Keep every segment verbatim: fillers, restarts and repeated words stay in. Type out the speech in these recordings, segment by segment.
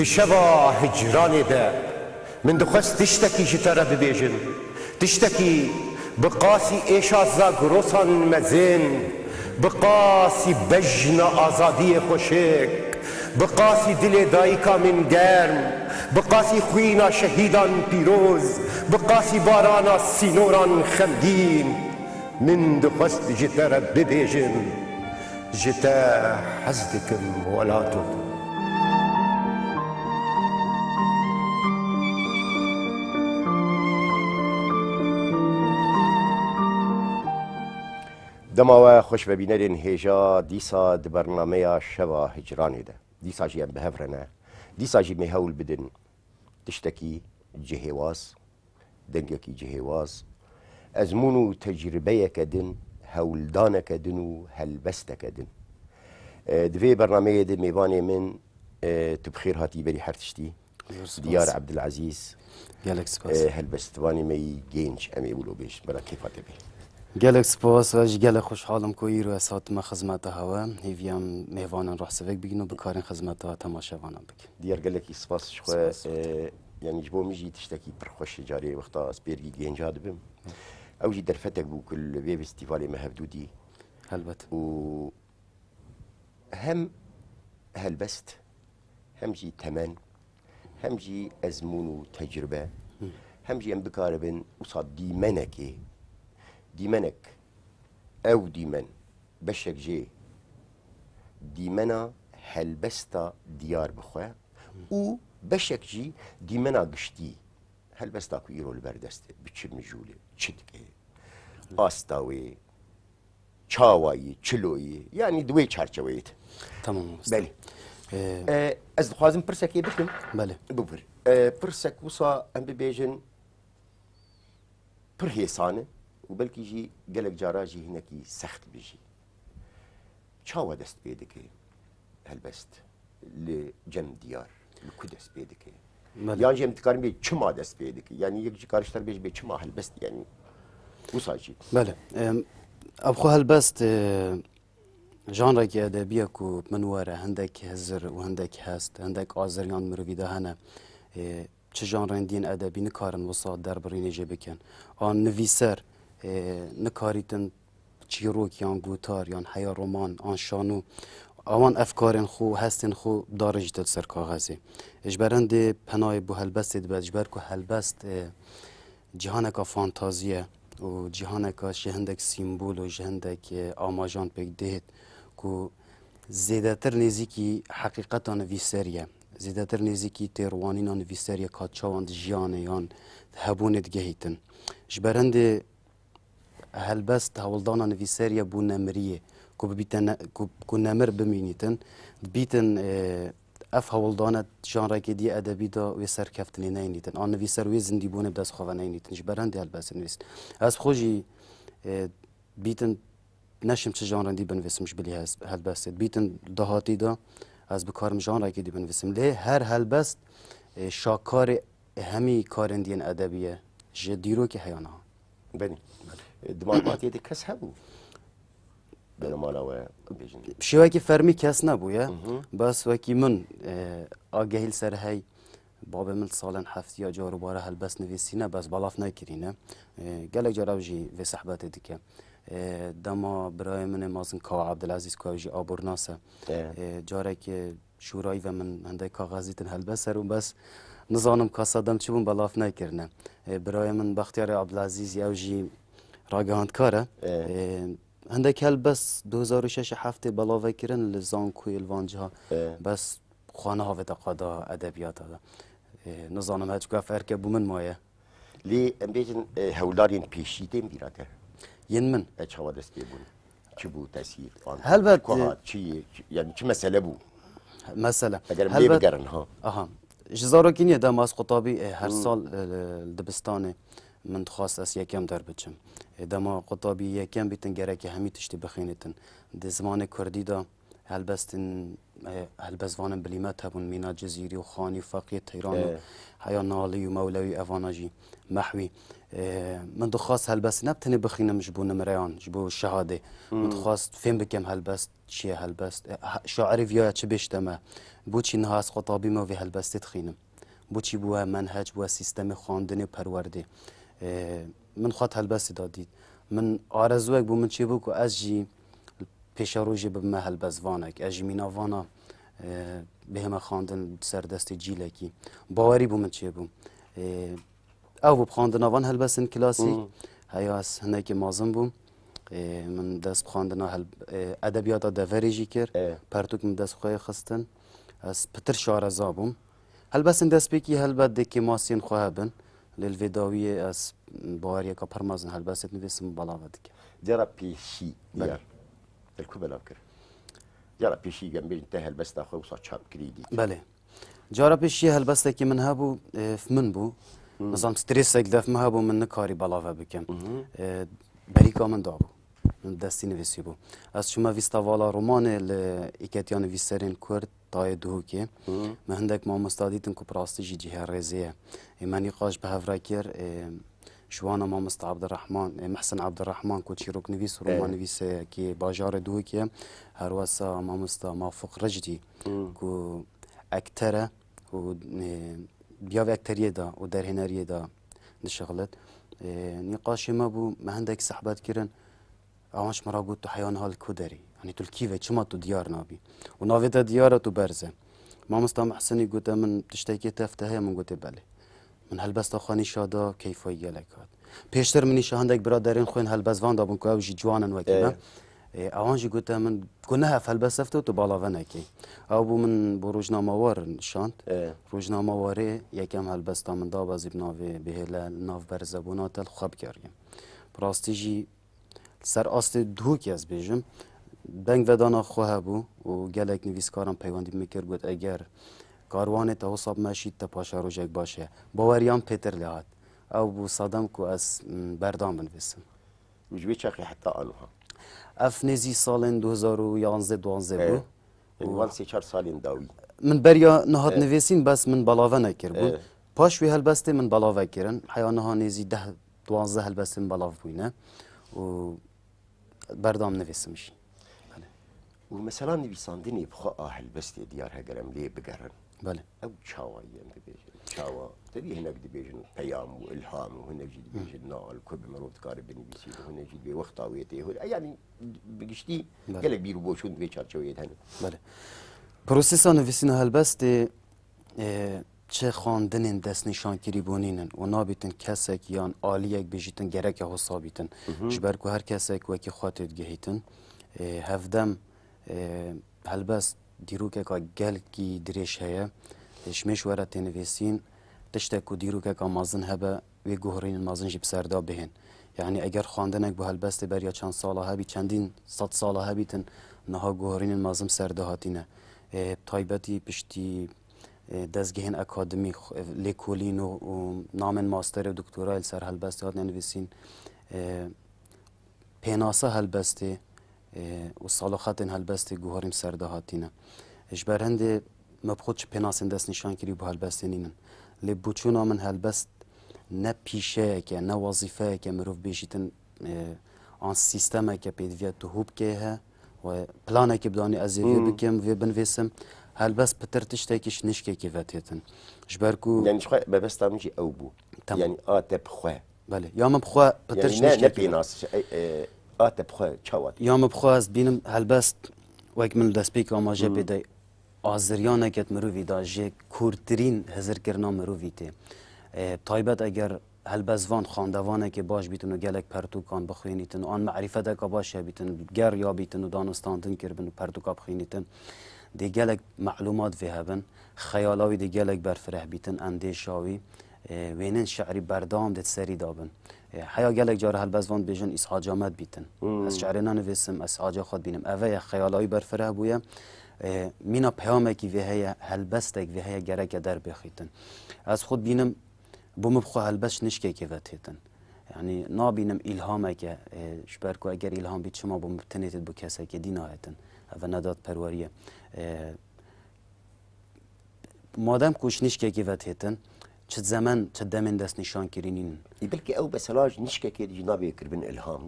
Di şeva hicranê de min dixwest tiştekî ji te re bibêjim. Tiştekî bi qasî êşa zagrosan mezin, bi qasî bejna azadiyê xweşik, bi qasî dilê dayika min germ, bi qasî xwîna şehîdan pîroz, bi qasî barana sînoran xemgîn, min dixwest ji te re bibêjim. Ji te hez dikim welato. Dema we xweş vebînerên hêja dîsa di bernameya Şeva Hicranê de. Dîsa jî em bi hev re ne. Dîsa jî mê hewl bidin tiştekî cihêwaz, dengekî cihêwaz, ezmûn û tecribeyeke din, hewldaneke din û helbesteke din. E, di vê bernameyê de mêvanê min, e, tu bi xêr hatî berî her tiştî. Zor spas. Diyar Ebdilezîz, Gelek spas. E, helbestvanê me yî gênc, em ê wilo bêjin, bela kêfa te bê. Gelek spas, ez jî gelek xweşhal im ku îro ez hatime xizmeta hewe. Hêviyem mêvanan rehsivek bigin û bikarin xizmeta temaşevanan bikin. Diyar gelekî spas ji xwe. Spas. E, yanî ji bo min jî tiştekî pir xweş e, carê wexta ez pêrgî gênca dibim. Ew jî derfetek bû ku li vê festîvalê me hevdû dî. Helbet. Û hem helbest, hem jî temen, hem jî ezmûn û tecrube, hem jî em bikaribin wisa dîmenekê, dîmenek, ew dîmen, beşek jê dîmena helbesta diyar bixwe û beşek jî dîmena giştî, helbesta ku îro li ber dest e, bi çi mijûl e, çi dike, asta wê, çawa yî, çilo yî, yanî di wê çarçeweyê de. Tamam, mamoste. Belê. Ee, E, ez dixwazim pirsekê bikim. Belê. Bibir. E, pirsek wisa em bibêjin pir hêsan e û belkî jî gelek cara jî hinekî sext bi jî. Çawa dest pê dike helbest li cem diyar, li ku dest pê dike? Belê. Yan jî em dikarin bê çima dest pê dike? Yanî yek jî kar ji te re bêje bê çima helbest, yanî wisa jî. Belê. Em, ev xwe helbest, e, janrekî edebî ye ku min were hindek hizir û hindek hest, hindek aziriyan mirovî de hene. E, çi janrên dîn edebî nikarin wisa derbirînê jê bikin. An nivîser, e, nikarîtin çîrok yan gotar yan heya roman an şano, awan ev karên xwe, hestên xwe darêjîte li ser kaxezê. Ji ber hindê penayê bo helbestê dibe, ji ber ku helbest, e, cîhaneka fantazî ye û cîhaneka ji hindek sîmbol û ji hindek, e, amajan pêk dihêt ku zêdetir nêzîkî heqîqeta nivîserî ye. Zêdetir nêzîkî têrwanîna nivîserî ye ka çawan di jiyanê yan di hebûnê digehîtin. Ji ber hindê helbest hewldana nivîserî ye bo nemiriyê, ku bibîte ne-, ku, ku nemir bimînîtin, dibîtin, e, ev hewldane janrekê dî edebî de wê serkeftinê neyînîtin. An nivîser wê zindîbûnê bi dest xwe ve neyînîtin. Ji ber hindê helbestê nivîsin. Ez xwe jî, e, bîtin neşim çi janrên dî binivîsim ji bilî hes-, helbestê. Bîtin dahatî de ez bikarim janrekê dî binivîsim. Lê her helbest, e, şakarê hemî karên dî yên edebî ye. Ji dîrokê heya niha. Belê. Di malbatiyê de kes hebû? Bêne mala we bêjin. Şêwekî fermî kes nebûye. Mhm. Bes wekî min, e, agehî li ser hey, babê min salên heftiya car û bara helbest nivîsîne, bes belav nekirîne. E, gelek car ew jî vê sehbetê dike. E, dema birayê min ê mezin Kawa Ebdilezîz ku ew jî abornas e. E. E, careke şûrayî ve min hindek kaxezî din helbest ser û bes nizanim ka sedem çi bûn belav nekirine. E, birayê min Bextiyarê Abdilezîzî ew jî ragihandkar e. E. E, hindek helbest du hezar û şeş heftê belav kirin li zankoyê li van ciha. E. Bes xwe niha vête qada edebiyata de. E, nizanim her çiku ev erke bo min maye. Lê em bêjin, e, hewldarên pêşî tên bîra te? Yên min? E, çawa dest pê bûn? Çi bû tesîr? An Helbet, ku e, hat, çi yê, çi, yanî çi mesele bû? Mesele. Eger em lê Helbet, bigerin, ha. Aha. Ji zarokîniyê dema ez qutabî, e, her Hmm. sal, e, li, li dibistanê min dixwast ez yekem derbiçim. E, dema qutabî yekem bîtin gereke hemî tiştî bixênitin. Di zimanê kurdî de helbestên, e, helbestvanên bilîmet hebûn, Mîna Cizîrî û Xanî û Feqî Teyran û E. heya Nalî û Mewlewî, evana jî Mehwî. Ê, min dixwast helbestê ne bi tenê bixînim ji bo nimreyan, ji bo şehadê. Min dixwast fêm bikim helbest çi ye helbest. Ê, ha-, şairê viya çi bêjte me. Boçî niha ez qutabî me û vê helbestê dixînim. Boçî bû we menhec, bû we sîstemê xwendinê û perwerdê. Ê, min xwet helbestê da dît. Min arezûyek bû min çêbû ku ez jî pêşerojê bibime helbestvanek. Ez jî mîna vana, e, bihême xwendin ser destê cîlekî. Bawerî bû min çêbû. E, ew bû bi xwendina van helbestên klasîk. Hmm. Heya ez hinekî mezin bûm. E, min dest bi xwendina hel-, e, edebiyata deverê jî kir. E. Pertûk min dest xwe yê xistin. Ez pitir şareza bûm. Helbestên destpêkî helbet dê kêmasiyên xwe hebin. Lê li vê dawiyê ez baweriyeka pir mezin helbestê dinivîsim û belave dikim. Cara pêşî, Belê. Diyar. Te li ku belav kir? Cara pêşî, em bêjin te helbesta xwe wisa çap kirî dît. Belê. Cara pêşî helbestekî min hebû, e, min bû. Hmm. Nizanim strêsek def min hebû, min nikarî belave bikim. Mhm. E, berîka min dabû. Min destî nivîsî bû. Ez çûme vîsta vala romanê li Îketiya Nivîserên Kurd, Tayê Duhokê. Hı. Me hindek mamosta dîtin ku bi rastî jî cihê rêzê ye. Ê me nîqaş bi hev re kir, ê, ji wana mamosta Abdurrahman, ê, Mehsen Abdurrahman ku çîroknivîs û Ê. romannivîseyekî bajarê Duhokê ye. Her wesa mamosta Mafûq Ricdî Hı. ku ekter e û, ê, bi ya vê ekteriyê de û derhêneriyê de dişixulit. Ê, nîqaşê me bû, me hindek sehbet kirin. Ewan ji min re got, "Tu heya niha li ku derî? Yanî tu li kî ve? Çima tu diyar nabî? Û navê te diyar e, tu berz e." Mamosta Mehsenî gote min, "Tiştekê tev te heye?" Min gote, "Belê." Min helbesta xwe nîşa da, keyfa wî gelek hat. Pêştir min nîşa hindek biraderên xwe yên helbestvan dabûn ku ew jî ciwan in wekî Ê. me. Ê, ewan jî gote min ku ne hev helbest ev tu balave nekî. Ew bû min bo rojnamewar şand. Ê. Rojnamewarê yekem helbesta min da, ez ê bi navê Bihêle li nav berzebûna te li xwe bigeriyim. Bi rastî jî Li ser astê Duhokê ez bêjim, dengvedana xwe hebû û gelek nivîskaran peywendî min kir, got, "Eger karwanê te wisa bimeşît, te paşerojek baş heye." Baweriyan pêtir lê hat. Ew bû sedem ku ez, m, berdam binivîsim. Û ji wê çaxê heta aniha? Ev nêzî salên du hezar û yanzdeh duwazdeh bû. Ê. Û Wan sê çar salên dawî. Min beriya nihat Ê. nivîsîn, bes min belave nekiribûn. Ê. Paş wê helbestê min belave kirin. Heya niha nêzî deh duwazdeh helbestên belav bûyne û berdam nivîsim jî. Belê. Û mesela nivîsandinê bi xwe a helbestê diyar heger em lê bigerin. Belê. Ew çawa yên dibêjin? Çawa? Tevî hinek dibêjin peyam û ilham û hinek jî dibêjin na li ku bi mirov dikare binivîsî û hinek jî dibê wexta wê tê. Hûn, e, yanî bi giştî Belê. gelek bîr û boçûn di vê çarçeweyê de hene. Belê. Prosesa nivîsîna helbestê, e, çi xwendinên destnîşankirî bûnîn in û nabîtin kesek yan aliyek bêjîtin gereke hosa bîtin. Mhm. Ji ber ku her kesek wekî xwe tê digihîtin. Ê, hevdem, ê, helbest dîrokeka gelkî dirêj heye. Ê, ji mêj were tê nivîsîn, tiştek ku dîrokeka mezin hebe, wê guherînên mezin jî bi ser de bihên. Yanî eger xwendinek bo helbestê beriya çend sala hebî, çendîn sed sala hebîtin, niha guherînên mezin bi ser de hatîne. Ê, bi taybetî piştî e, dezgehên akademîk, xwe-, lêkolîn û, û namên masterê û doktorayê li ser helbestê hatine nivîsîn, e, pênasa helbestê, e, û saloxetên helbestê guherîn ser de hatîne. Ji ber hindê me bi xwe çi pênasên destnîşankirî bo helbestê nînin. Lê boçûna min helbest ne pîşeyek e, ne wezîfeyek e mirov bêjîtin, e, an sîstemeke pêdiviya tu hû bikê he, we planekê bidanî ez ê vê Hmm. bikim, vê binivîsim. Helbest pitir tiştekî ji nişkekê ve têtin. Ji ber ku Yani ji xwe mebesta min jî ew bû. Tamam. Yani a te bi xwe. Belê. Ya min bi xwe pitir Yani ji ne, ne nişkekê ve. pênas, e, e, a te bi xwe çawa tê? Ya min bi xwe ez bînim helbest wek min li destpêkê amaje Hmm. pê de aziryaneke di mirovî de jê kûrtirîn hizirkirina mirovî tê. E, taybet eger helbestvan, xandevanekê baş bîtin û gelek pertûkan bixwînîtin û an merîfeteka baş hebîtin, ger ya bîtin û danûstandin kiribin û pertûka bixwînîtin, dê gelek melûmat vê hebin, xeyala wî dê gelek berfireh bîtin, endêşa wî, e, wênên şi'rî berdewam dê di serî de bin. E, heya gelek cara helbestvan dibêjin, Îsha Camed bîtin. Hmm. Ez şi'rê nenivîsim, ez Îsha xwe dibînim. Eve ye, xeyala wî berfireh bûye. E, mîna peyamekî vê heye, helbestek vê heye, gereke derbêxîtin. Ez xwe dibînim, bo min bi xwe helbest ji nişkekê ve têtin. Yanî nabînim îlhameke, e, ji ber ku eger îlham bî, çima bo min bi tenê têt, bo kesekê dî nayêtin. Eve ne dadperwerî ye. E, Madem ku ji nişkekê ve têtin, çi zemen, çi demên destnîşan kirî nînin. Ê, belkî ew mesela ji nişkekê jî nabê kiribin îlham.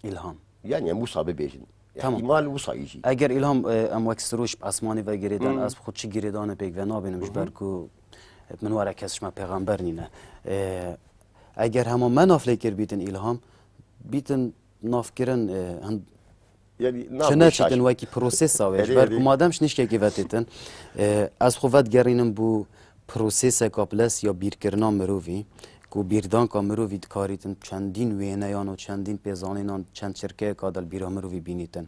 Îlham. Yani em wisa bibêjin. Tamam. Îhtimal wisa yî jî. Eger îlham, e, em wek sirûş bi esmanê ve girêdan, ez bi xwe çi girêdane pêk ve nabînim, ji ber ku, e, min were kes ji me pêxember nîne. E, eger hema me naflêkir bîtin îlham, bîtin nafkirin, e, hin-, Yani, çi neçitin wekî prosesa wê. Ji ber ku madem ji nişkekê vetêtin, e, ez xwe vedigerînim bo proseseka piles ya bîrkirina mirovî, ku bîrdanka mirovî dikarîtin çendîn wêneyan û çendîn pêzanînan çend çirkeyeka de li bîra mirovî bînîtin.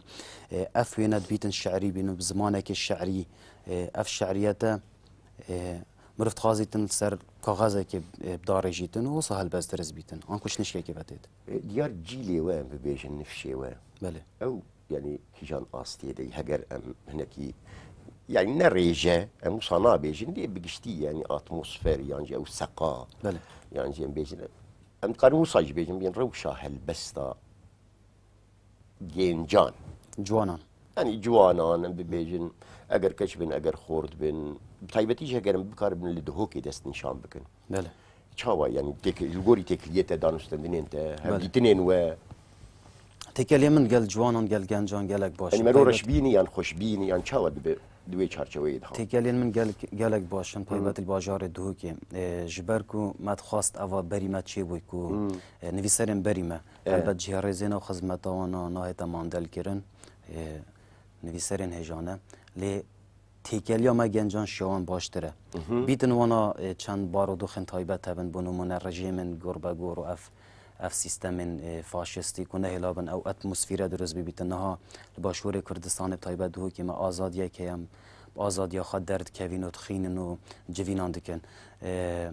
E, ev wêne dibîtin şerî bînin, bi zimanekê şerî, e, ev şeriyete, e, mirov dixwazîtin li ser kaxezekê, e, bidarêjîtin û wisa helbest dirist bîtin. Anku ji nişkekê vetêt. E, diyar cîlê we em bibêjin, nifşê we. Belê. Ew, yani, kîjan astiyê de ye? Heger em hinekî, yani, ne rêje, em wisa nabêjin, lê bi giştî, yani, atmosfer, yan jî ew seqa, Belê. yan jî em bêjin, em dikarin wisa jî bêjin, bên rewşa helbesta gêncan. Ciwanan. Yani, ciwanan, em bibêjin, eger keç bin, eger xort bin, bi taybetî jî heger em bikaribin li Duhokê dest nîşan bikin. Belê. Çawa, yani, têk-, li gorî têkiliyê te, danûstendinên te, Belê. hevdîtinên we? Têkiliyên min gel ciwanan, gel gencan gelek baş in. Yani, mero Taybet- reş bînî yan xweş bînî yan çawa dibe di wê çarçeweyê de? Têkiliyên min gel-, gelek baş in, taybet li bajarê Duhokê. E, ji ber ku me dixwast eva berî me çêbûy ku, e, nivîserên berî me, helbet cihê rêzê ne û xizmeta wan a nahête mandelkirin, e, nivîserên hêja ne. Lê têkeliya me gencan ji wan baştir e. Bîtin wana, e, çend barodoxên taybet hebin, bo nimûne rejîmên gorbegor û ev, ev sîstemên, e, faşistî ku nehêlabin ew atmosfere dirust bibîtin. Niha li Başûrê Kurdistanê bi taybet Duhokê me azadiyek heye, em bi azadiya xwe derdikevin û dixînin û civînan dikin. E,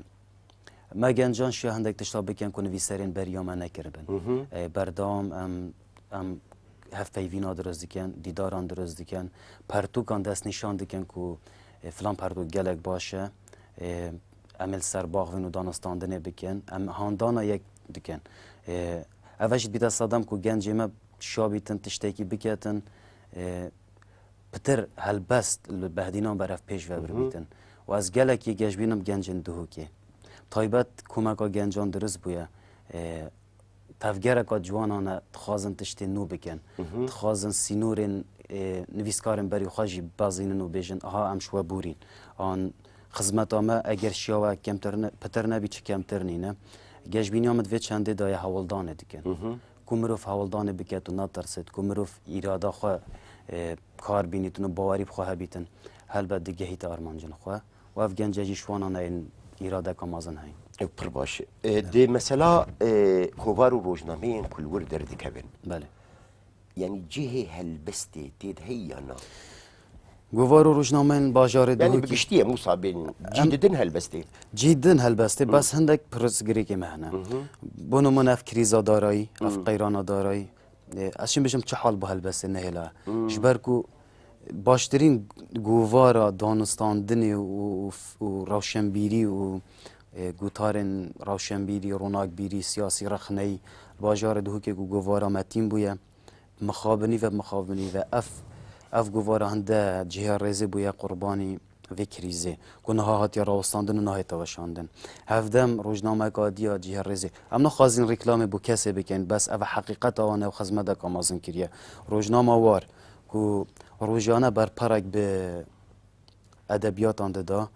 Me gencan şiya hindek tişta bikin ku nivîserên beriya me nekiribin. E, berdewam em, em hevpeyvîna dirust dikin, dîdaran dirust dikin, pertûkan destnîşan dikin ku, e, filan pertûk gelek baş e, e, em ê li ser baxvin û danûstandinê bikin, em handana yek dikin. E, ev jî dibîte sedem ku gencê me şiya bîtin tiştekî biketin, e, pitir helbest li behdînan berev pêş ve birbîtin. Û ez gelekî geş bînim gencên Duhokê. Taybet komeka gencan dirust bûye. E, tevgereka ciwanan e, dixwazin tiştê nû bikin. Dixwazin sînorên, e, nivîskarên berî xwe jî bezînin û bêjin, aha em ji we bûrîn. An xizmeta me eger şiya we kemtir ne, pitir nebî çi kemtir nîne. Geşbîniya min di vê çendê de ye hewldanê dikin. Ku mirov hewldanê biket û netirsit, ku mirov îrada xwe, e, kar bînîtin û bawerî bi xwe hebîtin, helbet digehîte armancên xwe. Û ev gence jî ji wana neyên îradeka mezin heyî. Ew pir baş e. E, dê mesela, e, kovar û rojnameyên ku li wir derdikevin. Belê. Yanî cihê helbestê tê de heyî ya na? Govar û rojnameyên bajarê Yanî bi Duhokê giştî em wisa bên cî didin helbestê. Cî din helbestê, bes hindek pirsgirêkê me hene. Bo nimûne ev krîza darayî, ev qeyrana darayî, e, ez çi bêjim çi hal bi helbestê nehêla. Ji ber ku baştirîn govara danûstandinê û, û, û rewşenbîrî û, e, gotarên rewşenbîrî, ronakbîrî, siyasî rexneyî li bajarê Duhokê ku govara me tîn bûye. Mixabinî ve, mixabinî ve. Ev, ev govara hinde cihê rêzê bûye qurbanî vê krîzê. Ku niha hatiye rawestandin û nahête weşandin. Hevdem rojnameyeka diya cihê rêzê. Em naxwazin reklamê bo kesê bikin, bes ev heqîqeta wan e û xizmeteka mezin kiriye. Rojnama War, ku rojane berperek bi edebiyatan de da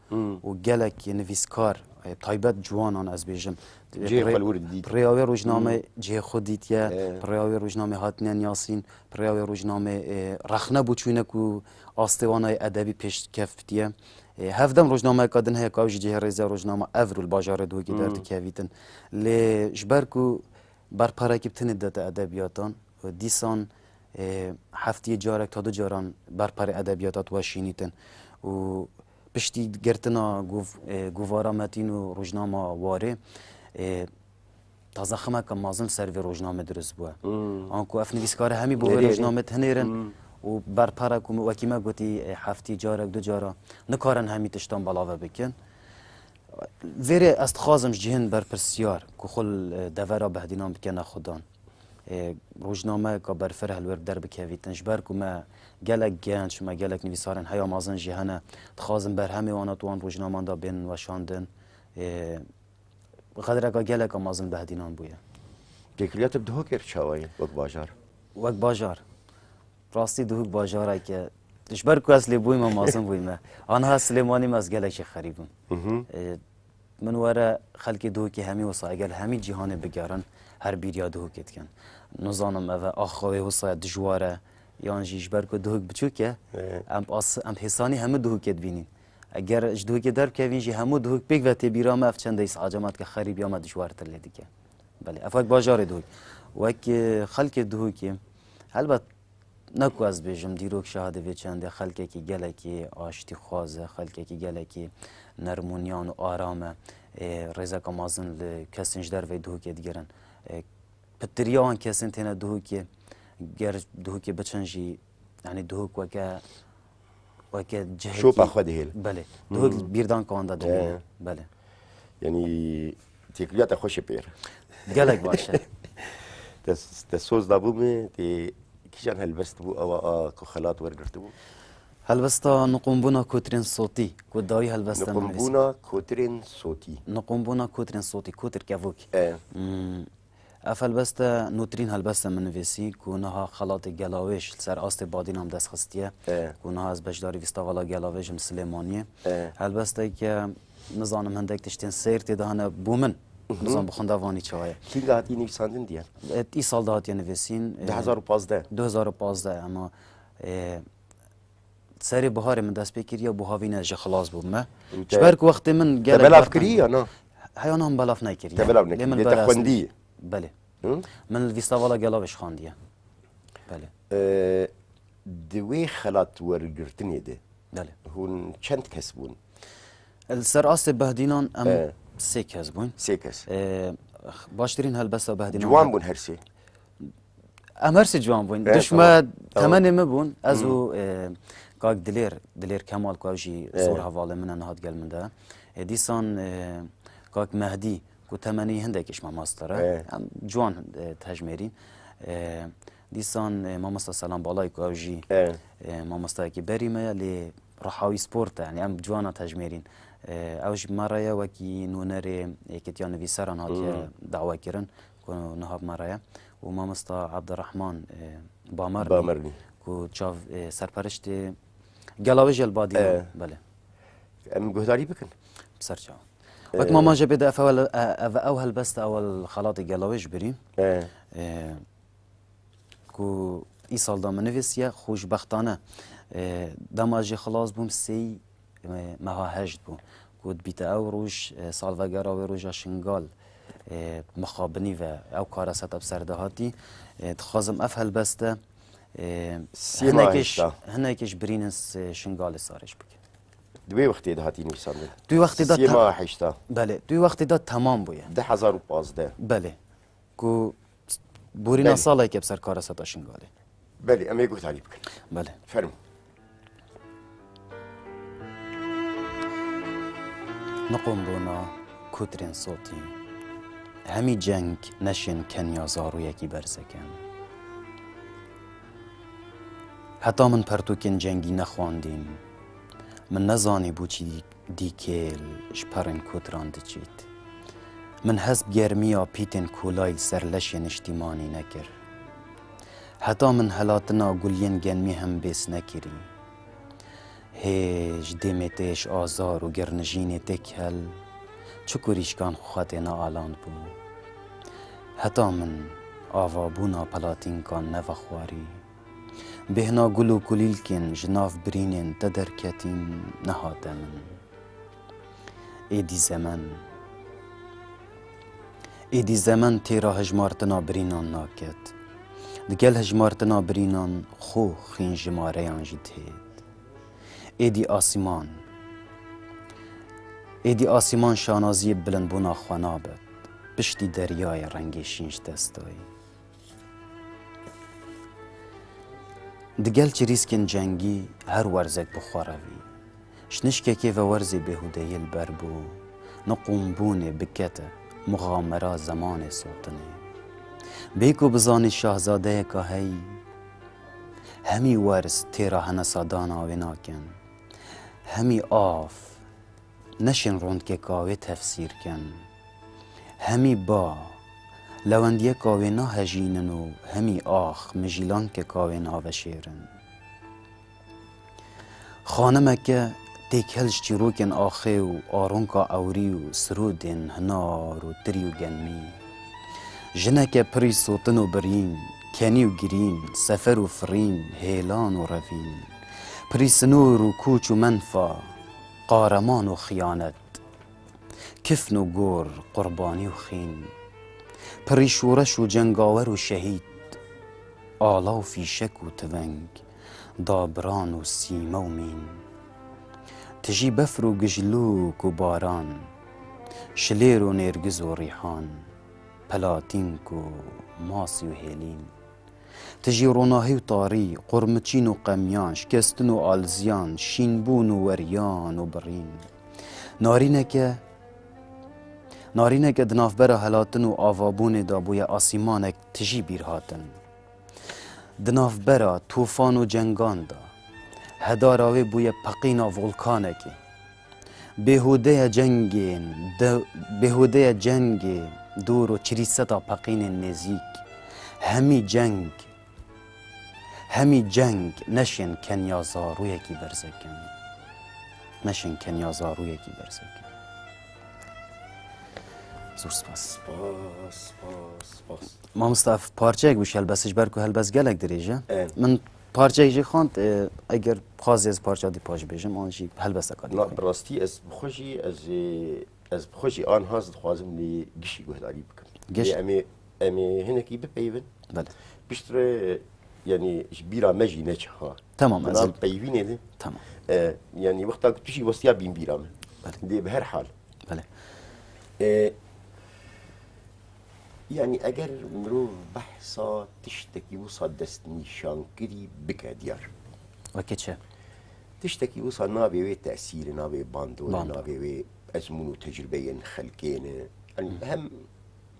û gelek nivîskar, e, taybet ciwanan ez bêjim. Cihê xwe li wir dît. Bi rêya wê rojnamê cihê xwe dîtiye, bi rêya wê rojnamê hatine nasîn, bi rêya wê rojnamê, e, rexne bû çûyîne ku astê wan a edebî pêşkevtî ye. E, hevdem rojnameyeka din heye ka ew jî cihê rêze rojnama Evro li bajarê Duhokê derdikevîtin. Lê ji ber ku berperekî bi tinê didete edebiyatan, dîsan, e, heftiyê carek ta du caran berperê edebiyata diweşînîtin û piştî girtina gov-, e, govara Metîn û rojnama Warê, e, tazeximeke mezin ser vê rojnamê dirust bûye. Anku ev nivîskare hemî bo vê rojnamê dihinêrin û berpere ku wekî me gotî, e, heftî carek du cara nikarin hemî tiştan belave bikin. Vêrê ez dixwazim ji cihên berpirsiyar ku xwe li, e, devera behdînan bikene xudan. E, rojnameyeka berfireh li wir bi der bikevîtin. Ji ber ku me gelek genç, me gelek nivîsarên heya mezin jî hene. Dixwazim berhemê wan a di wan rojnaman de bên weşandin. Ê, qedreka geleka mezin Behdînan bûye. Têkiliya te bi Duhokê re çawa ye wek bajar? Wek bajar. Rastî Duhok bajareke, ji ber ku ez lê bûyme, mezin bûyme. Aniha Silêmanî me ez gelekî xerîb im. Mhm. Ê, min were xelkê Duhokê hemî wisa gel hemî cîhanê bigerin, her bîriya Duhokê dikin. Nizanim ev e, axa wê wisa dijwar e, yan jî ji ber ku Duhok biçûk e, Ê. em as-, em hêsanî hemû Duhokê dibînîn. Eger ji Duhokê derbikevîn jî hemû Duhok pêk ve tê bîra me, ev çendê îsal me dike, xerîbiya me dijwartir lê dike. Belê, ev wek bajarê Duhok. Wek, e, xelkê Duhokê, helbet ne ku ez bêjim, dîrok şahidê vê çendê, xelkekî gelekî aştîxwaz e, xelkekî gelekî nermûniyan û aram e. E, rêzeka mezin li kesên ji derveyî Duhokê digirin. E, pitiriya wan kesên têne Duhokê, ger Duhokê biçin jî, yanî Duhok weke, weke cihekî Şopa xwe dihêl. Belê. Duhok Hmm. bîrdanka wan de dimîne. He. Belê. Yanî têkiliya te xweş e pêr. Gelek baş e. Te, te soz dabû min, tê kîjan helbest bû, ewa a ku xelat wergirtibû? Helbesta Niqûmbûna Kotirên Sotî, ku dawî helbesta min nivîsî. Niqûmbûna Kotirên Sotî. Niqûmbûna Kotirên Sotî, kotir kevok. E. Hmm. Ev helbeste nûtirîn helbeste min nivîsî, ku niha xelatê Gelawêj li ser astê Badînan dest xistiye, E. ku niha ez beşdarî Festîvala Gelawêj im Silêmaniyê. E. Helbesteke, nizanim, hindek tiştên seyr tê de hene bo min. Mhm. Nizanim bi xwenda vanî çawa ye. Kî de hatiye nivîsandin diye? E, îsal de hatiye nivîsîn, e, Du hezar û pazdeh. Du hezar û pazdeh, ama, e, serê biharê min dest pê kiriye, bo havîne jî xilas bûme. Û te, Ji ber ku wextê min te gelek belav berteng kirî bû. Ya na? Heya na min belav nekiriye. Te belav nekiriye, Lê min lê te belav xwendî. Belê. Hı? Min li Festîvala Gelawêj xandiye. Belê. Ee, di wê xelat wergirtinê de Belê. hûn çend kes bûn? Li ser astê Behdînan em E. sê kes bûn. Sê kes. Ee, baştirîn helbesta Behdînan Ciwan bûn her sê? Em her sê ciwan bûn. Evet, Duşme tamam. Tamam. Temenê min bûn. Ez Hmm. û, e, kak Dilêr, Dilêr Kemal ku ew jî Evet. zor hevalê min e, niha digel min de. E, dîsan, e, kak Mehdî ku temenê hindekî ji me mastir e. Evet. Em ciwan, e, tejmêrîn. E, dîsan, e, mamosta Selam Balay ku ew jî, Evet. e, mamostayekî berî me ye, lê rihawî sport e. Yanî em ciwana tejmêrîn. E, ew ji me re ye wekî nûnerê Yekîtiya Nivîseran hatiye Hmm. dawekirin. ku niha bi me re ye, û mamosta Abdurrahman, e, Bamernî, Bamernî. ku çav, e, serperiştê Gelawêj el Badî. E. Belê. Em guhdarî bikin. Ser çav. E. Wek mama jê bê de ev ewel, e, ev ew helbest ewel xelatê Gelawêj birî. E. E, ku îsal da min nivîsiye, xweşbextane, e, dema jê xilas bûm sêy e, meha heşt bû, ku dibîte ew roj, e, salvegera wê roja Şingal, e, mixabinî ve ew kareseta bi ser de hatî. E, dixwazim ev helbeste, e, Sê meha hinekê ji, heşta. hinekê ji birînên s-, Şingalê sarêj bike. Di wê wextê de hatî nivîsandin. Tu wextê de Sê te-, meha heşta. Belê, tu wextê de temam bûye. Du hezar û pazdeh. Belê. Ku borîna Belê. saleke bi ser kareseta Şingalê. Belê, em ê guhdarî bikin. Belê. Fermo. Niqûmbûna kotirên sotî. Hemî ceng neşên kenya zarûyekî berzekin. Heta min pertûkên cengî nexwandîn, min nezanî bo çi dî-, dîkêl ji perên kotiran diçît. Min hest bi germiya pîtên kolay li ser leşê niştîmanî nekir. Heta min helatina guliyên genmî hem bês nekirî. Hê ji dêmê te ji azar û girnijînê têkel çi kurîşkan xwe tê nealandbû. Heta min avabûna pelatînkan nevexwarî. Bêhna gul û kulîlkên ji nav birînên te derketîn nehate min. Êdî zemen, êdî zemen têra hejmartina birînan naket. Digel hejmartina birînan xwe xîn jimareyan jî dihêt. Êdî asîman, êdî asîman şanaziyê bilindbûna xwe nabet. Piştî deryayê rengê şîn ji dest dayî. Digel çirîskên cengî her werzek bi xwe re vî. Ji nişkekê ve werzê bêhûdeyê li ber bû, niqûmbûnê bikete muxamera zemanê sotinê. Bê ku bizanî şahzadeyeka heyî, hemî werz têra henesadana wê nakin, hemî av, neşên rondkeka wê tefsîr kin. Hemî ba, lewendiyeka wê nahejînin û hemî ax, mijîlankeka wê naveşêrin. Xanimeke têkel ji çîrokên axê û aronka ewrî û sirûdên hinar û tirî û genmî. Jineke pirî sotin û birîn, kenî û girîn, sefer û firîn, hêlan û revîn. Pirî sinûr û kûç û menfa, qareman û xiyanet. Kifn û gor, qurbanî û xîn. Pirî şoreş û cengawer û şehîd. Ala û fîşek û tiveng, dabiran û sîme û mîn. Tijî befr û gijlûk û baran, şilêr û nêrgiz û rîhan, pelatînk û masî û hêlîn. Tijî ronahî û tarî, qurmiçîn û qemiyan, şikestin û alziyan, şînbûn û weriyan û birîn. Narîneke, narîneke di navbera helatin û avabûnê de bûye asîmanek tijî bîr hatin. Di navbera tûfan û cengan de, hedara wê bûye peqîna volkanekê. Bêhûdeya cengên de, bêhûdeya cengê dûr û çirîseta peqînên nêzîk. Hemî ceng, hemî ceng neşên kenya zarûyekî berze kin. Neşên kenya zarûyekî berze kin. Zor spas. Spas, spas, spas. Mamosta, ev parçeyek bû ji helbestê, ji ber ku helbest gelek dirêj e. Evet. Min parçeyek jî xwend, e, eger bixwazî ez parça dî paş bêjim, an jî helbesteka dî Na, xwîn. Bi rastî ez bi xwe jî, ez ê, ez bi xwe jî an has dixwazim lê gişî guhdarî bikim. Giş- Lê em ê, em ê hinekî bipeyivin. Belê. Piştre, yanî ji bîra me jî neçe ha. Tamam, Di ez nav ê- peyvînê de. Tamam. E, yanî wexta ku tu jî westiya bîn bîra me. Belê. Lê bi her hal. Belê. E, Yanî eger mirov behsa tiştekî wisa destnîşankirî bike diyar. Weke çi? Tiştekî wisa navê wê tesîr e, navê bandor e, Bandor. navê wê ezmûn û tecrubeyên xelkê ne. Yanî Hı. hem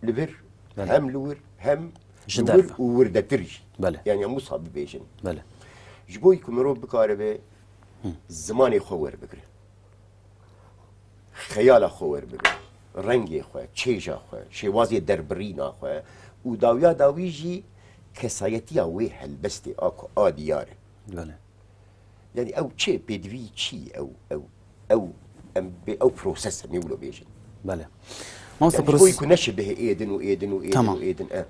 li vir, Belê. hem li wir, hem Ji li wir derve. û wirdetir jî. Belê. Yanî em wisa bibêjin. Belê. Ji bo ku mirov bikaribe Hı. zimanê xwe werbigire. Xeyala xwe werbigre, rengê xwe, çêja xwe, şêwazê derbirîna xwe û dawiya dawî jî kesayetiya wê helbestê a ku a diyar e. Belê. Yanî ew çi pêdivî çi ew, ew, ew, em bê ew proses em ê wilo bêjin. Belê. Mamosta Yanî ji bo pros- ku neşibihê êdin û êdin û êdin Tamam. û êdin e.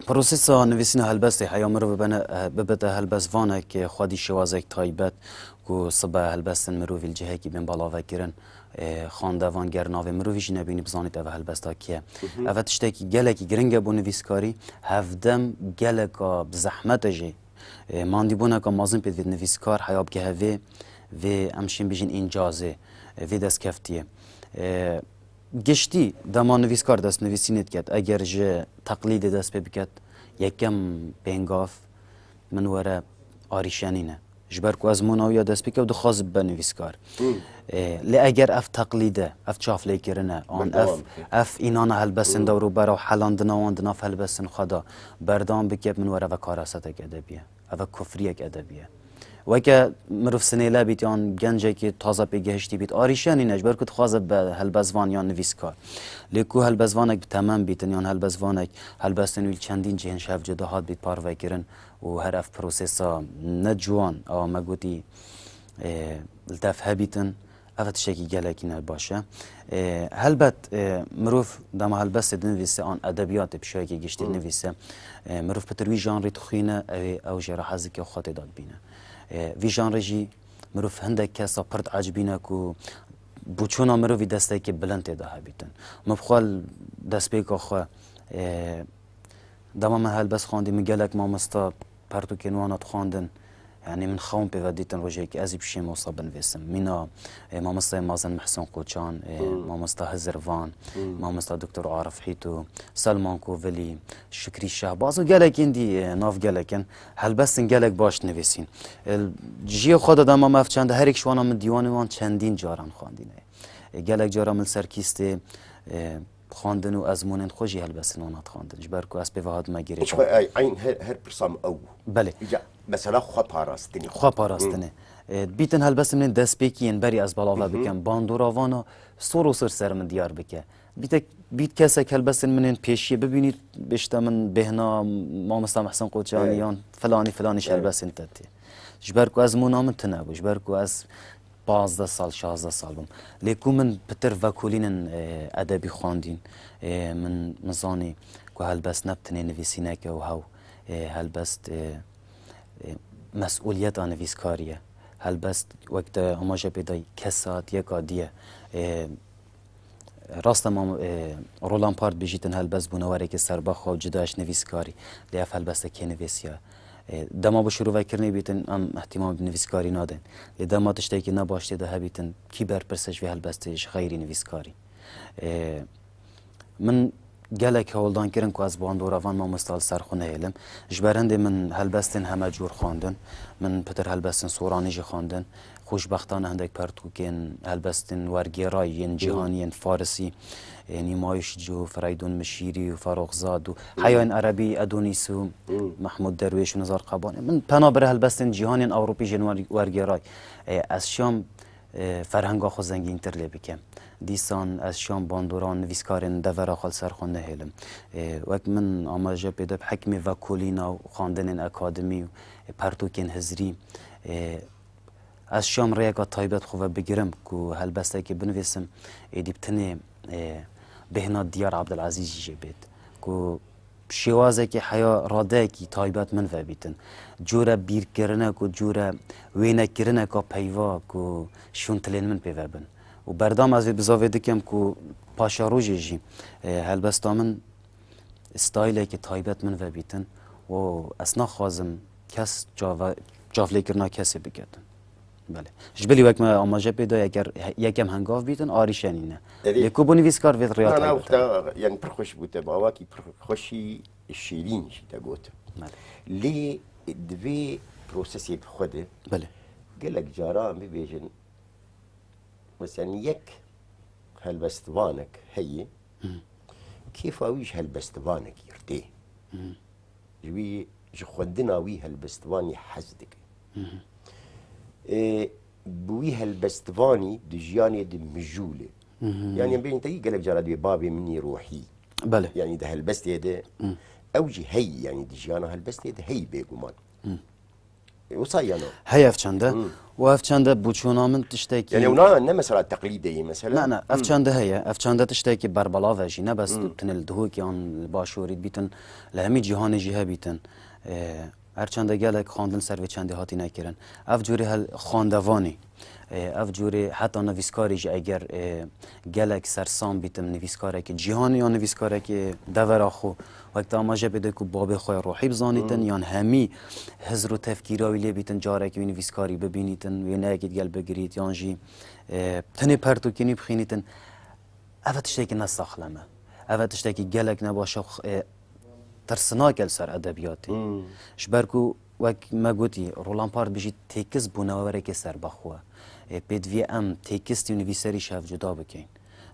Prosesa nivîsîna helbestê heya mirov bibene, bibite helbestvanek, xwedî şêwazek taybet ku sibe helbestên mirovî li cihekî bên belavekirin, e, xandevan ger navê mirovî jî nebînî bizanît ev helbesta kî ye. Mhm. Ev tiştekî gelekî giring e bo nivîskarî, hevdem geleka bi zehmet e jî. E, mandîbûneka mezin pê divêt nivîskar heya bigihevê vê em şên bijîn încazê, e, vê destkeftiyê. E, Giştî dema nivîskar destnivîsînê diket, eger ji teqlîdê dest pê biket, yekem pêngav min were arîşenîn e. Ji ber ku ezmûna wî ya dest pê ket û dixwaze bibe nivîskar. Hmm. Ê, lê eger ev teqlîd e, ev çavlêkirin e, an ev, Berdewam bike. ev înana helbestên Hmm. dewrûbera û helandina wan di nav helbestên xwe de berdewam bike, min were ve karasetek edebî ye. Ev e kufriyek edebî ye. Weke mirov sinêle bît yan gencekî taze pêgehiştî bît, arîşe nîne, ji ber ku dixwaze be helbestvan yan nivîskar. Lê ku helbestvanek bi temem bîtin yan helbestvanek helbestên wî li çendîn cihên ji hev cuda hat bît parvekirin û her ev prosesa ne ciwan, awa me gotî, e, li dev hebîtin, Ev tiştekî gelekî ne baş e. E, helbet, e, mirov dema helbestê dinivîse an edebiyatê bi şêwekê giştî Hmm. dinivîse, e, mirov pitir wî janrî dixwîne, ew ê, ew jê re hez dike û xwe tê de dibîne. E, vî janrê jî mirov hindek kesa pir diecibîne ku bûçûna mirovî destekê bilind tê de hebîtin. Min bi xwe li destpêka xwe, e, Dema min helbest xwendî, min gelek mamosta pertûkên wan hat xwendin. Yanî min xewn pê ve dîtin, rojekê ez jî bişêm wisa binivîsim. Mîna, e, mamostayê mezin Mihsin Qoçan, e, Hmm. mamosta Hizir Van, Hmm. mamosta Doktor Arif Hîto, Selman Kovilî, Şikrî Şehbaz û gelekên dî, e, nav gelek in. Helbestin gelek baş dinivîsîn. E, cihê xwe de dema me ev çend, her yek ji wana min dîwanên wan çendîn caran xwendîne. E, gelek cara min li ser kîstê, e, xwendin û ezmûnên xwe jî helbestin wan hat xwendin. Ji ber ku ez pê ve hatime girê. Hiç xwe, ay, eyn her, her pirsa min ew bû. Belê. Îca mesela xwe parastinê. Xwe parastinê. Hmm. E, dibîtin helbestên min ên destpêkî yên berî ez belave bikim. Bandora vana sor û sor ser min diyar bike. Bîtek, bît kesek helbestên min ên pêşiyê bibînît, bêjte min bêhna mamosta Mehsen Qoçanî yan filanî filanî ji helbestên te tê. Ji ber ku ez mûna min tune bû, ji ber ku ez pazdeh sal, şazdeh sal bûm. Lê ku min pitir vekolînên, e, edebî xwendîn, e, min, min zanî ku helbest ne bi tenê nivîsînek e û hew, e, helbest, e, e, mesûliyeta nivîskarî ye. Helbest wek te amaje pê dayî kesatiyeka dî ye. E, rast e, mam-, e, Roland Park bêjîtin helbest bûnewerekê serbexwe û cida ji nivîskarî. Lê ev helbestekê nivîsiya. E, dema bi şirovekirinê bîtin em îhtîmam bi nivîskarî nadin. Lê dema tiştekî ne baş tê de hebîtin, kî berpirs e ji vê helbestê ji xeyrî nivîskarî? E, Min gelek hewldan kirin ku ez bandora van mamosta li ser xwe nehêlim. Ji ber hindê min helbestên heme cûr xwendin. Min pitir helbestên soranî jî xwendin. Xweşbextane hindek pertûkên helbestên wergêrayî yên cîhanî yên farisî, ê, Nîmayişcû, Fereydûn Mişîrî û Feroxzad û heya yên erebî Edonîs û Mehmûd Derwêş û Nizar Qebanê. Min pena bire helbestên cîhanî yên Ewropî jê wer-, wergêrayî. Ê, ez şiyam e, ferhenga xwe zengîntir lê bikim. Dîsan ez şiyam bandoran nivîskarên devera xwe li ser xwe nehêlim. E, wek min amaje pê de bi hikmê vekolîna û xwendinên akademî û, e, pertûkên hizrî, e, ez şiyam rêyeka taybet xwe ve bigirim ku helbestekê binivîsim, êdî bi tenê, e, bêhna Diyar Abdulazîz jî jê bêt ku şêwazekê heya radeyekî taybet min vebîtin. Cûre bîrkirinek û cûre wênekirineka peyva ku şûntilên min pê vebin. Û berdam ez vê bizavê dikim ku paşerojê jî, e, helbesta min stayîlekî taybet min vebîtin û ez naxwazim kes çava-, çavlêkirina kesê biketin. Belê. Ji bilî wek me amaje pê da, eger he-, yekem hengav bîtin, arîşe nîne. Erê. Lê ku bû nivîskar vê rêya Na, na, taybet e. Wexta, yani pir xweş bû te, bi awakî pir xweşî şêrîn jî te got. Belê. Lê di vê prosesê bi xwe de Belê. gelek cara em bibêjin, mesela yek helbestvanek heye, Hı. kêfa wî ji helbestvanekî tê. Hı. Ji wî, ji xwendina wî helbestvanî hez dike. Hı hı. Ê, bi wî helbestvanî di jiyanê de mijûl e. Hı hı. Yani em bêjin te yî gelek cara dibê bavê min î ruhî. Belê. Yani di helbestê de Hı. ew jî heyî, yani di jiyana helbestê de heyî bêguman. Hı. E, wisa ya ne? Heye ev çende. Hı. Û ev çende bûçûna min tiştekî Yani ew na, ne mesela teqlîdê ye mesela? Na, na, ev Hı. çende heye. Ev çende tiştekî berbelav e jî. Ne bes Hı. tu tenê li Duhokê an li Başûrî dibîtin, li hemî cîhanê jî hebîtin. E, her çende gelek xwendin ser vê çendê hatîne kirin. Ev cûrê hel-, xwendevanî, e, ev cûrê heta nivîskarî jî eger, e, gelek sersam bîtim nivîskarekî cîhanî ya nivîskarekî devera xwe, wek te amaje bide ku babê xwe ya ruhî bizanîtin, Hmm. yan hemî hizr û tefkîra wî lê bîtin, carekî wî nivîskarî bibînîtin, wêneyekî digel bigirît, yan jî, e, tenê pertûkên wî bixînîtin. Ev e tiştekî ne saxlem e. Ev e tiştekî gelek ne baş e, e, tirsinak e li ser edebiyatê. Hmm. Ji ber ku wek me gotî, Roland Park bijî têkist bûnewerekê serbexwe. Ê, pêdivî em têkistî û nivîserî ji hev cuda bikeyn.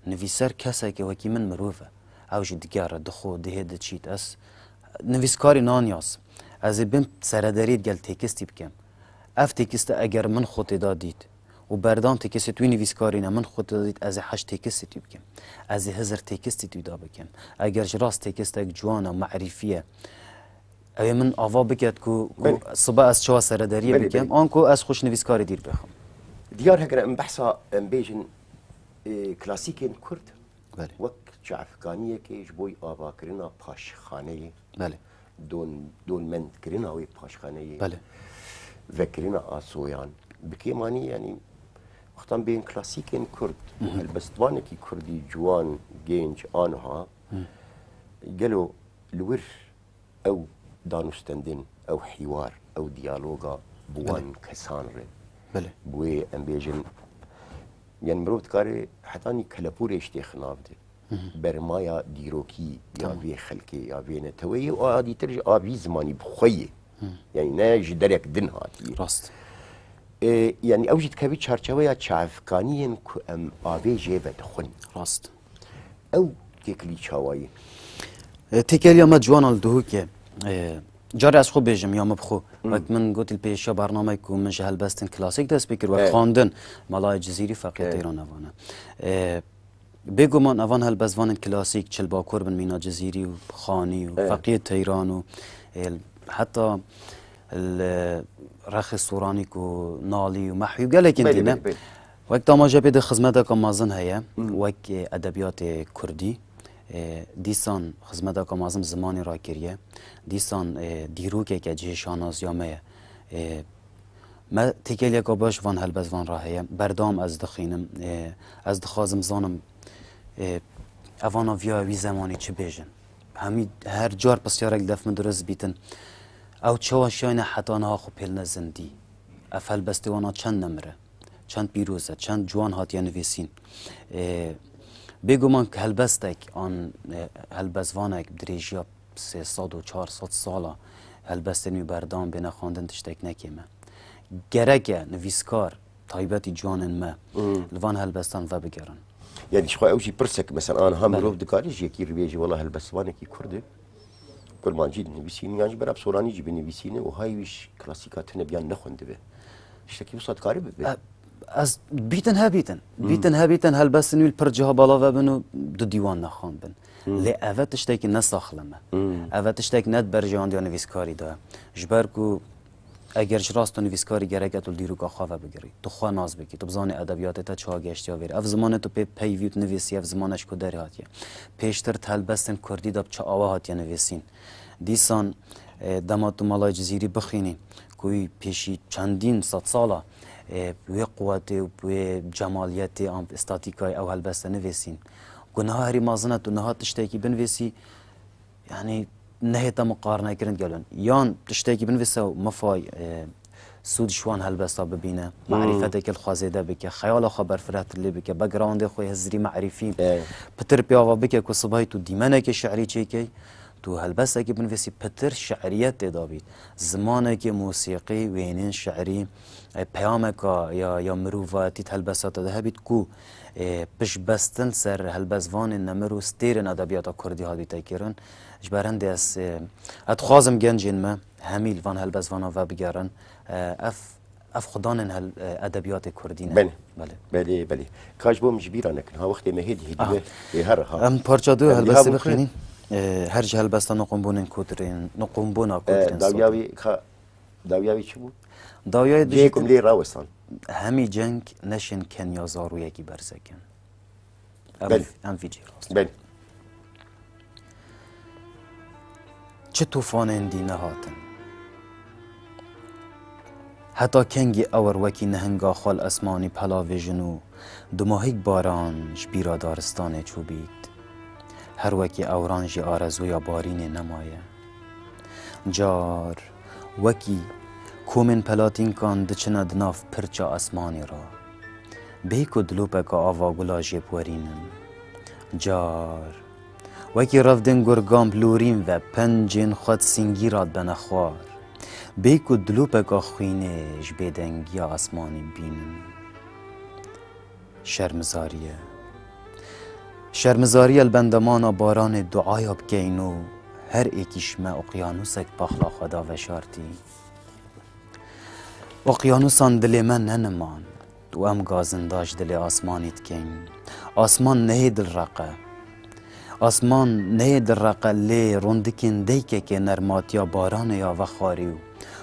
Nivîser keseke wekî min mirov e. Ew jî digere, dixwe, dihê diçît. Ez nivîskarî nanyazim. Ez ê bim serederî digel têkistî bikim. Ev têkiste eger min xwe têda dît, û berdam têkisê tu wî nivîskarî ne, min xwe te dît, ez ê heş têkisê tu bikim. Ez ê hizir têkistê tu da bikim. Eger ji rast têkistek ciwan e, merîfî ye, ew ê min ava biket ku, ku Belê. sibe ez çawa serederiyê Belê, bikim, belê. an ku ez xweş nivîskarê dîr bixim. Diyar hekir em behsa, em bêjin, e, klasîkên Kurd Belê. wek çavkaniyekê ji bo avakirina paşxaneyê, Belê. don, donmendkirina wê paşxaneyê, Belê. vekirina asoyan, bi kêmanî, yanî, wextan bên klasîkên Kurd û Mhm. helbestvanekî Kurdî ciwan, genc, aniha, Hı. gelo li wir ew danûstendin, ew hîwar, ew diyaloga bi Belê. wan kesan re, Belê. bi wê, em bêjin, yani mirov dikare hetanî kelepûrê ji têxinav de. Hı hı. Bermaya dîrokî ya Tamam. vê xelkê, ya vê neteweyê û a dîtir ji a vî zimanî bi xwe yê. Hı. Yani ne ji derek din hatiye. Rast. E, yani ew jî dikevî çarçeweya çavkaniyên ku em avê jê ve dixwin. Rast. Ew têkilî çawa ye? E, têkiliya me ciwana li Duhokê, e, Carê ez xwe bêjim ya min bi xwe. Wek min gotî li pêşiya bernameyê ku min ji helbestên klasîk dest pê kir, wek xwendin, Melayê Cizîrî, Feqiyê Teyran, evan e. E, Bêguman evan helbestvanên klasîk, çi li Bakur bin, Mîna Cizîrî û Xanî û Feqiyê Teyran û, e, heta li Rexê Soranî ku Nalî û Mehwî û gelekên Belê, din e. Belê, belê. Wek tamaşe pê de xizmeteka mezin heye, wek, e, edebiyatê kurdî. E, dîsan xizmeteka mezin zimanê rakiriye. Dîsan, e, dîrokeke cihê şanaziya me ye. E, me têkeliyeka baş van helbestvan re heye. Berdewam ez dixwînim. E, ez dixwazim zanim, e, evana viya wî zemanî çi bêjin. Hemî her car pisyarek li def min dirust bîtin. Ew çawa şiyane heta niha xwe pêl ne zindî? Ev helbestê wana çend nemir e? Çend pîroz e, çend ciwan hatiye nivîsîn. Ê, bêguman ku helbestek an, e, helbestvanek bi dirêjiya sê sed û çar sed sala helbestên wî berdewam bêne xwendin tiştek ne kêm e. Gerek e nivîskar, taybetî ciwanên me, li van helbestan vebigerin. Yani ji xwe ew jî pirsek, mesela, aniha Belê. Mirov dikare ji yekî re bêje, wela helbestvanekî kurd e. Kurmancî dinivîsîne, yan jî bera bi soranî jî binivîsîne û hay wî ji klasîka tune biyan nexwendibe. Tiştekî wisa dikare bibe? E, ez bîtin hebîtin. Hmm. Bîtin hebîtin helbestên wî li pir ciha bala vebin û du dîwan nexwendin. Hmm. Lê ev e tiştekî ne saxlem e. Hmm. Ev e tiştek ne di berjewandiya nivîskarî de ye. Ji ber ku eger ji rast tu nivîskarî gerek e tu li dîroka xwe vebigirî. Tu xwe nas bikî. Tu bizanî edebiyatê te çawa gehiştiya vêrê. Ev zimanê tu pê peyvî û tu nivîsî, ev ziman e ji ku derê hatiye. Pêştir di helbestên kurdî de bi çi awa hatiye nivîsîn. Dîsan, e, dema tu Melayê Cizîrî bixwînî, ku wî pêşî çendîn sedsala, e, wê quwetê û wê cemaliyetê an statîkayê ew helbeste nivîsîn. Ku niha herî mezin e tu niha tiştekî binivîsî, yanî nehête miqarnekirin gelin. Yan tiştekî binivîse û mifay, e, Sûd ji wan helbesta bibîne, Hmm. marîfeteke li xwe zêde bike, xeyala xwe berfirehtir lê bike, backgroundê xwe hizirî marîfî, Evet. pitir pêva bike ku sibahî tu dîmeneke şi'rî çêkey, tu helbestekî binivîsî pitir şi'riyet tê de bît. Zimanekê, mûsîqî, wênên şi'rî, e, peyameka ya, ya mirovayetî di helbesta te de hebît ku, e, piştbestin ser helbestvanên nemir û stêrên edebiyata kurdî hatbîte kirin. Ji ber hindê ez, e, ez dixwazim gencên me hemî li van helbestvana vebigerin. E, ev, ev xudanên hel-, e, edebiyatê kurdî ne. Belê. Belê. Belê, belê. Ka ji bo min ji bîra nekin. Ha, wextê me hêdî, hêdî Aha. me, ê her ha. Em parça du Em helbestê diha bû bixwînîn. E, her ji helbesta Nuqunbûnên Kotirên, Nuqunbûna E, Kotirên dawiya Sotê. wî ka, dawiya wî çi bû? Dawiya wî Cihê dijî ku min lê rawestan. Hemî ceng neşên kenya zarûyekî berzekin. Em, Belê. em vî cî rast. Belê. Çi tufanên dî nehatin. Heta kengî ewr wekî nihinga xwe li esmanî pelavêjin û dumahîk baran ji bîra daristanê çûbît. Her wekî ewran jî arezûya barînê nemaye. Car, wekî komên pelatînkan diçine di nav pirça esmanî re. Bêyî ku dilopeka ava gula jê biwerînin. Car, wekî revdên gurgan bi lorîn ve pencên xwe di sîngî re dibene xwar. Bêyî ku dilopeka xwînê ji bêdengiya esmanî bibînin. Şermizariye. Şermizariye li bendemana baranê duaya bikeyn û her êkî ji me oqyanûsek paxla xwe da veşartî. Oqyanûsan dilê me neniman û em gazinda ji dilê asmanî dikeyn. Asman nehê dilreqe. Asman nehê dilreqe lê rondikên deykekê nermatiya baranê ya vexwarî û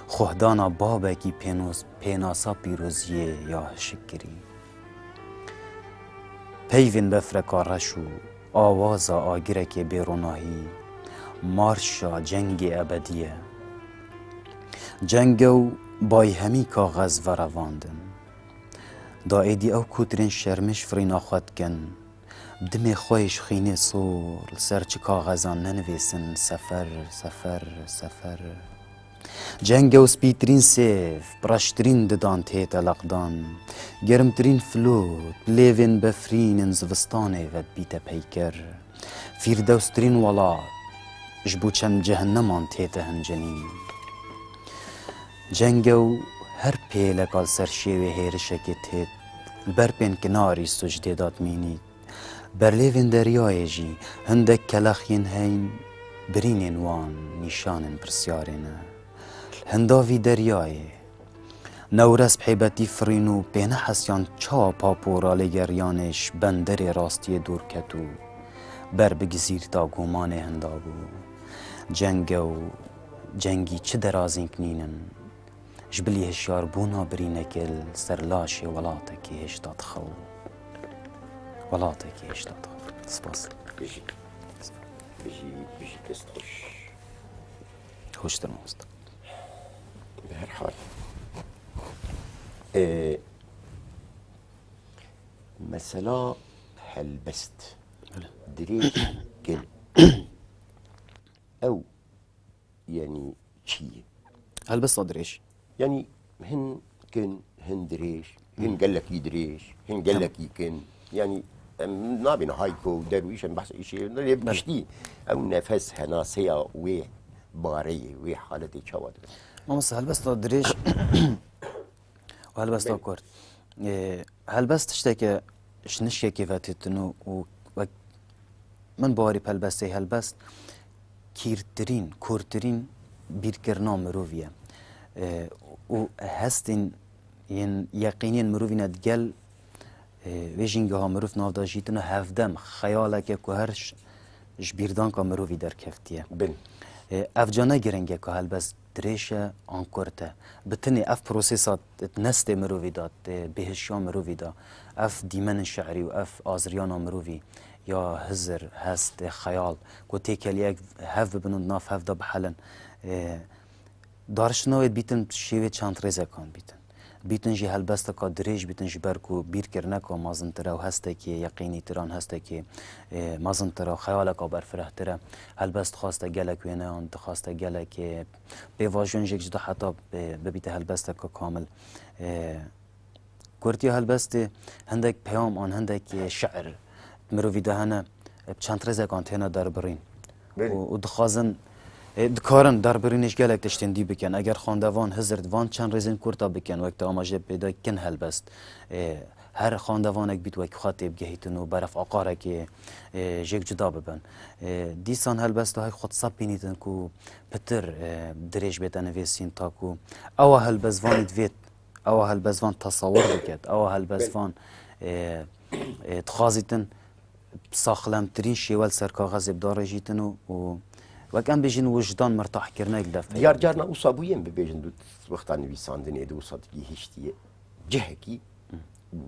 xuhdana babekî pênos-, pênasa pîroziyê ya hişkkirî. Peyvên befreka reş û awaza agirekê bêronahî, marşa cengê ebedî ye. Ceng e û bay hemî kaxez verevandin. Da êdî ew kotirên şermê ji firîna xwe dikin. Bi dimê xwe yê ji xînê sor, li ser çi kaxezan nenivîsin sefer, sefer, sefer. Ceng e û spîtirîn sêv, bi reştirîn didan tête leqdan. Germtirîn flot, bi lêvên befrînên zivistanê ve dibîte peyker. Fîrdewstirîn welat, ji bo çend cehenneman tête hincinîn. Ceng e û her pêleka li ser şêwê hêrişekê têt, li ber pênkinarî sucdê da dimînît. Berlêvên deryayê jî hindek kelex yên heyn, Birînên wan nîşanên pirsyarê ne. Hindavî deryayê. Newres bi heybetî firîn û pê nehesiyan çawa pap û ralêgeriyanê ji benderê rastiyê dûr ket û ber bi gizîrta Gomanê hinda bû. Ceng e û cengî çi derazînk nînin. Ji bilî hişyarbûna birînekê li ser laşê welatekî hêşta dixew. Welatekî hêşta dixew. Spas. Bijî. Bijî, bijî, dest xweş. Xweştir mamosta. Bi her hal. Ee, mesela helbest. Öyle. Dirêj kin. Ew, yanî çi ye? Helbesta dirêj. Yanî hin kin, hin dirêj, hin gelekî dirêj, hin gelekî kin. Yanî em nabên hayko û derwîş em behsa îşê ne lê bi giştî ew nefes henaseya wê bareyê, wê haletê çawa dibe? Mamosta, helbesta dirêj û helbesta kurt. Ê, helbest tişteke ji nişkekê ve têtin û, û wek min bawerî bi helbestê, helbest kîrtirîn, kûrtirîn bîrkirina mirovî ye. Ê, û hestên yên yeqîniyên mirovî ne digel, ê, wê jîngeha mirov nav de jîtin û hevdem xeyaleke ku her ş-, ji bîrdanka mirovî derkeftiye. Bin. Ê, ev ca ne giring e ku helbest dirêj e an kurt e. Bi tinê ev prosesa di nestê mirovî de, di bêhişiya mirovî de, ev dîmenên şe'rî û ev azriyana mirovî ya hizir, hest, xeyal, ku têkeliyek hev bibin û di nav hev de bihelin, e, dariştina wê dibîtin şêwê çend rêzekan dibîtin. Dibîtin jî helbesteka dirêj bîtin, ji ber ku bîrkirineka mezintir e û hestekê yeqînîtir an hestekê, e, mezintir e, xeyaleka berfirehtir e. Helbest dixwaste gelek wêneyan, dixwaste gelek, e, pêvajoyên jêk ji de heta, e, bibîte helbesteke kamil. E, kurtiya helbestê hindek peyam an hindek, e, şi'ir mirovî de hene, e, bi çend rêzekan têne derbirîn. Belê. Û, û dixwazin, e, dikarin derbirînê ji gelek tiştên dî bikin. Eger xwendevan hizir di van çend rêzên kurta bikin, wek te amaje pê de kin helbest. E, her xwendevanek bît wek xwe têbigehîtin û beref aqarekê, e, jêk cuda bibin. E, dîsan helbesta hek xwe disa bînîtin ku pitir, e, dirêj bête nivîsîn ta ku ewa helbestvanî divêt, ewa helbestvan tesewir biket, ewa helbestvan, e, e, dixwazîtin saxlemtirîn şêwe li ser kaxezê bidarêjîtin û, û wek em bêjin wijdan mirtahkirinek li dev Diyar peyda carna bike. Wisa bûye em bibêjin du wexta nivîsandinê di wisa digihîştiye cihekî û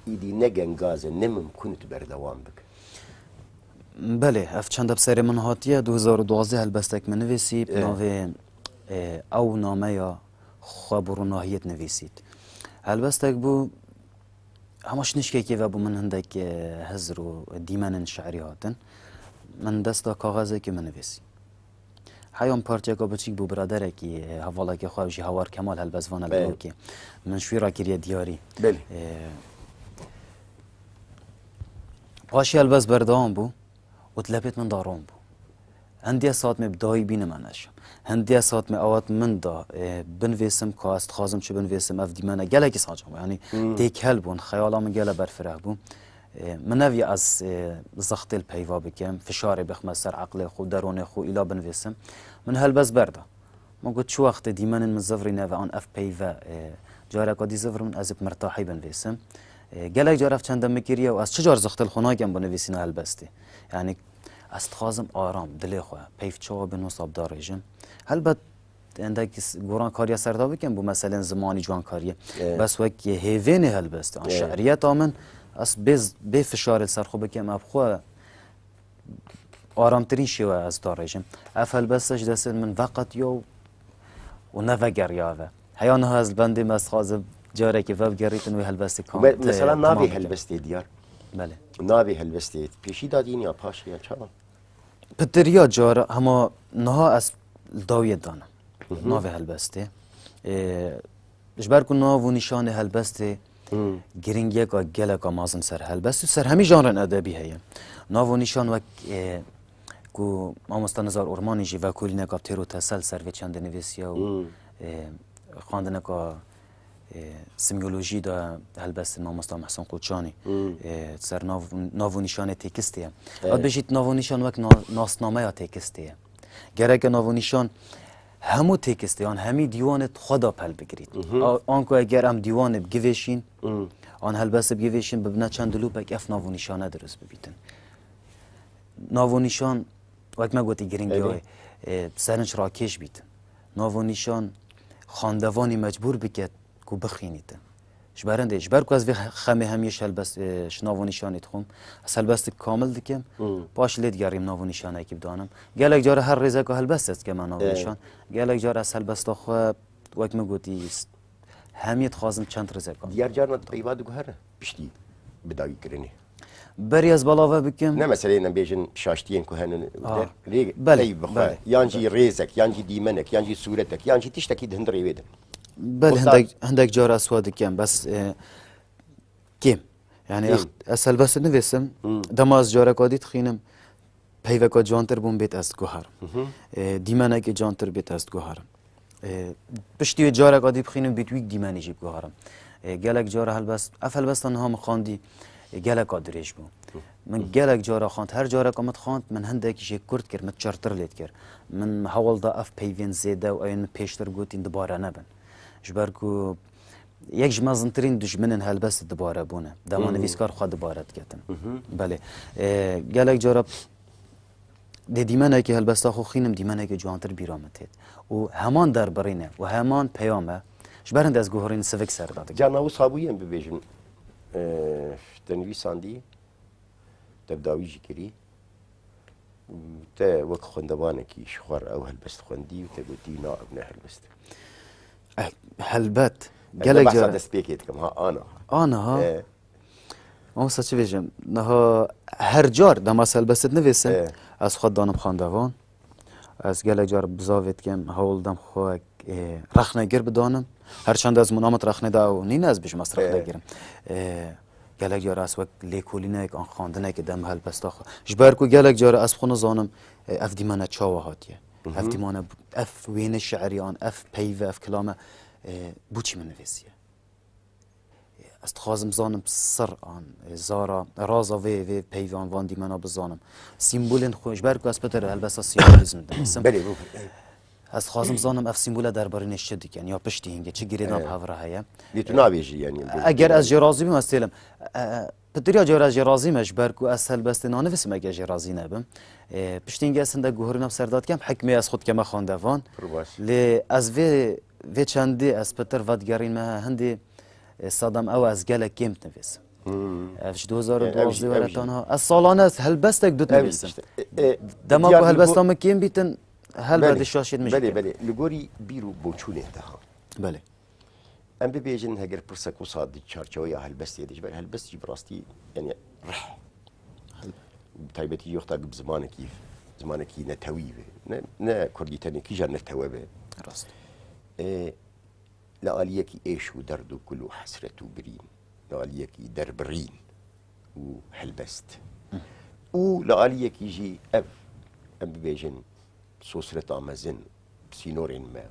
îdî ne gengaz e, ne mimkun e tu berdewam bike. Belê, ev çende bi serê min hatiye, du hezar û duwazdeh helbestek min nivîsî, bi Evet. navê, e, Ew nameya xwe bi ronahiyê dinivîsît. Helbestek bû, hema ji nişkekê ve bû min hindek, e, hizir û dîmenên şi'rî hatin. Min dest da kaxezekê min nivîsî. Heyan parçeka biçîk bû, biraderekî, e, hevalekê xwe jî Hawar Kemal helbestvan e Evet. Dîrokê. Min ji wî re kiriye diyarî. Belê. E, paşê helbest berdewam bû û di lepêt min de ron bû. Hindiye saet me bi dawî bînime neşa. Hindiye saet me awet min da, e, binivêsim ka ez dixwazim çi binivêsim, ev dîmene gelekî sac bû. Yanî Hmm. têkel bûn, xeyala min gele berfireh bû. E, min neviya ez, e, zextê li peyva bikim, fişarê bixme ser eqlê xwe, deronê xwe, îla binivêsim. Min helbest berda. Min got, çi wextê dîmenên min zivrîne ve an ev peyve, e, careka dî zivr min, ez ê bi mirtahî binivîsim. E, gelek car ev çende min kiriye û ez çi car zixtil xwe nakem bo nivîsîna helbestê. Yanî ez dixwazim aram, dilê xwe, peyv çawa bin wisa bidarêjim. Helbet endekî s-, gorankariya ser de bikim bo meselên zimanî, ciwankariye. Evet. Bes wek hêvênê helbestê, an Evet. şi'riyeta min, ez bê z-, bê fişarê li ser xwe bikim, ev xwe aramtirîn şêwe ez darêjim. Ev helbeste ji destên min veqetiya û, û nevegeriya ve. Heya niha ez li bendê me ez dixwazim carekê vebigerîtin wê helbestê kam-, Me-, mesela te-, navê tamam bikim. Helbestê diyar. Belê. Navê helbestê pêşî dadîn ya paşê ya çawa? Pitir ya cara hema niha ez li dawiyê danim. Hı hı. Navê helbestê. Ê, Ji ber ku nav û nîşanê helbestê Hmm. giringiyeka geleka mezin ser helbest û ser hemî janrên edebî heye. Nav û nîşan wek, e, ku mamosta Nizar Ormanî jî vekolîneka têr û tesel ser vê çendê nivîsiye û, Hmm. e, xwendineka E, simyolojî de helbestên mamosta Mehsûn Qoçanî, e, ser nav, nav û nîşanê têkistê ye. Evet. Hat bêjît nav û nîşan wek na, nasnameya têkistê ye. Gereke nav û nîşan hemû têkistê yan hemî dîwanê xwe da pel bigirît. A, anku eger em dîwanê bigivêşîn, an helbestê bigivêşîn, bibine çend dilûpek ev nav û nîşane dirust bibîtin. Nav û nîşan, wek me gotî, giring e, e, serinc rakêş bît. Nav û nîşan xandevanî mecbûr biket ku bixînîtin. Ji ber hindê, ji ber ku ez vê xemê hemiyê ji helbest, e, ji nav û nîşanê dixwim, ez helbestik kamil dikim, paş lê digerîm nav û nîşanekî bidanim. Gelek cara her rêzeka helbest ez dikeme nav û nîşan. Gelek cara ez helbesta xwe, wek min gotî, s-, hemiyê dixwazim çend rêzeka. Diyar carna peyva diguhere piştî bidawî kirinê. Berî ez belave bikim. Ne meseleyên em bêjin şaştiyên ku hene der, rê belê, pey bixwe, belê, yan jî rêzek, yan jî dîmenek, yan jî sûretek, yan jî tiştekî di hundirê wê de. Belê, hindek, hindek cara ez wa dikim, bes, e, kêm. Yani, kêm. Ez helbestê nivêsim, dema ez careka dî dixînim, peyveka ciwantir bûn bêt ez diguherim. E, dîmenekê ciwantir bêt ez diguherim. E, piştî wê careka dî bixînim bêt wî dîmenî jî biguherim. E, gelek cara helbest, ev helbesta niha min xwendî, e, geleka dirêj bû. Min gelek cara xwend, her careka min dixwend, min hindekî jê kurt kir, min çirtir lê dikir. Min hewl da ev peyvên zêde û ewên min pêştir gotîn dubare nebin. Ji ber ku yek ji mezintirîn dijminên helbestê dubare bûne. Dema nivîskar xwe dubare diketin. Belê. E, gelek cara dê dîmenekê helbesta xwe xînim, dîmenekê ciwantir bîra min têt. Û heman derbirîn e û heman peyam e. Ji ber hinde ez guhorîn sivik ser de dikim. Carna wisa bûye em bibêjin, e, te nivîsandî, te bi dawî jî kirî. Te wek xwendevanekî ji xwe re ew helbest xwendî û te gotî, na, ew ne helbest e. Eh, helbet. Em gelek behsa cara destpêkê dikim, ha, ana. Ana, ha. E. Mamosta çi bêjim? Niha her car dema ez helbestit nivêsim, e, ez xwe danim xwendevan. Ez gelek car bizavê dikim, hewl dem xwe, e, rexnegir bidanim. Her çend ez munamit rexnê de ew nîne ez bêjim ez rexnegir im. E, gelek car ez wek lêkolîneke an xwendinekê dem helbesta xwe. Ji ber ku gelek car ez xwe nizanim, e, ev dîmene çawa hatiye. Ev dîmane, ev wêne şi'rî an, ev peyve, ev kilame, e, bo çi min nivêsiye? Ez dixwazim zanim sir an, e, zara, raza vê, vê peyvan van dîmena bizanim. Sîmbolên xwe, ji ber ku ez pitir helbesta sîmbolîzm dinivîsim. Belê, bû. Ez dixwazim zanim ev sîmbole derbirînê çi dikin, ya piştî hingê, çi girêdan bi hev re heye. Lê tu nabêjî, yanî, eger ez jê razî bim, ez têlim. E, e, pitiriya cara ez jê razî me, ji ber ku ez helbestê nanivîsim, eger jê razî nebim. E, piştî hingê ez hindek guhorîna bi ser de dikem, hikmê ez xwe dikeme xwendevan. Pir baş. Lê ez vê, vê çendê ez pitir vedigerîme hindê, e, sedem ew ez gelek kêm dinivîsim. Hmm. Ev ji du hezar û duwazdeh were tanha. Ez salane ez helbestek du dinivîsim. Dema ku helbesta min kêm bîtin, helbet şaşiyet min jî kêm. Belê, belê. Li gorî bîr û boçûnên te ha. Belê. Em bibêjin, heger pirsek wisa di çarçeweya helbestê de, ji ber helbest jî bi rastî, yanî rih, bi taybetî jî wexta bi zimanekî, zimanekî netewî be, ne, ne kurdî tenê, kîjan netewe be. Rast. E, li aliyekî êş û derd û kul û hesret û birîn, li aliyekî derbirîn û helbest. Û li aliyekî jî ev, em bibêjin, sosreta mezin, sînorên me,